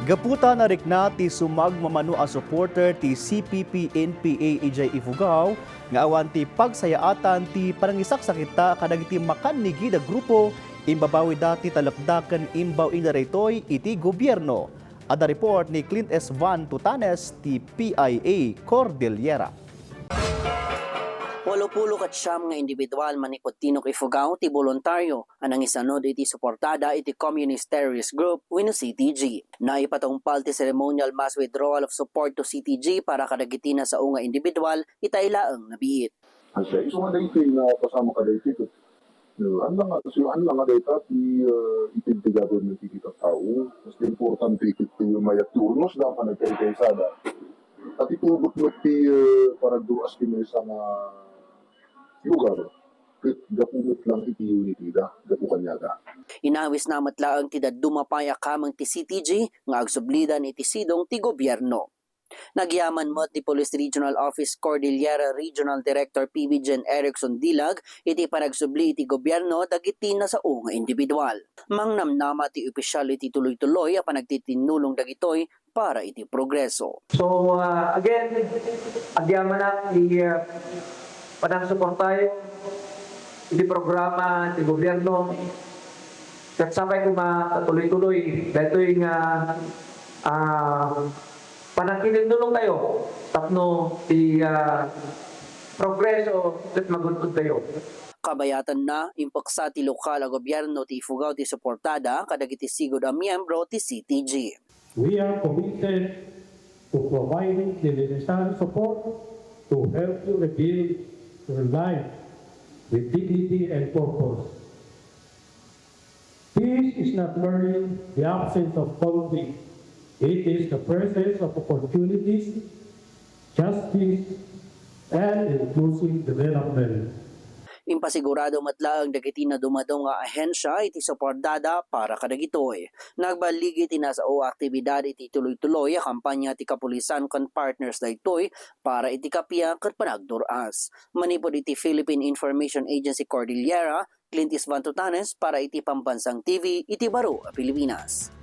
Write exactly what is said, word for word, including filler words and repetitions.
Gapu ta narikna ti sumagmamano a supporter ti C P P N P A idiay Ifugao nga awan ti pagsayaatan ti panangisaksakita kadagiti makannigid a grupo, imbabawida ti talekda ken imbaw ida daytoy iti gobierno. Adda report ni Clint Esvan Tutanes ti P I A Cordillera. Walo pulo ket siam nga individual manipud Tinok Ifugao ti boluntaryo a nangisanud iti suportada iti Communist Terrorist Group wenno C T G. Naipatungpal ti ceremonial mass withdrawal of support to C T G para kadagiti nasao nga individual ita laeng nga biit. Ania, isu nga daytoy nga pasama kadaytoy ket, uh, ania nga, so, ania nga dayta ti, uh, itid ti government iti tattao. Mas importante ket ti mayat ti urnosda, panagkaykaysada. At itubot met ti, uh, panagdur-as ti maysa nga lugar. Ket gapu met lang iti unity da, gapu kaniada. Inawisna met laeng ti dadduma pay a kameng ti C T G nga agsublidan iti sidong ti gobierno. Nagyaman met ti Police Regional Office Cordillera Regional Director P B Jen Erickson Dilag iti panagsubli iti gobierno dagiti nasao nga individual. Mangnamnama ti opisyal iti tuloy-tuloy a panagtitinnulong dagitoy para iti progreso. So, uh, again, agyamanak ti, uh, panangsuportayo iti programa ti gobierno. Ket sapay koma a tuloy-tuloy daytoy nga, ah, panagtitinnulongtayo tapno ti, ah, progreso ket magun-odtayo. Kabayatanna, impeksa ti lokal a gobierno ti Ifugao ti suportada kadagiti sigud a miyembro ti C T G. We are committed to providing the necessary support to help you rebuild your life with dignity and purpose. Peace is not merely the absence of conflict, it is the presence of opportunities, justice, and inclusive development. Impasigurado met laeng dagiti nadumaduma nga ahensya iti suportada para kadagitoy. Nagballigi ti nasao a aktibidad iti tuloy-tuloy a kampanya ti kapulisan ken partners daytoy para iti kappia ken panagdur-as. Manipud iti Philippine Information Agency Cordillera, Clint Isvan Tutanes para iti Pambansang T V iti Baro a Pilipinas.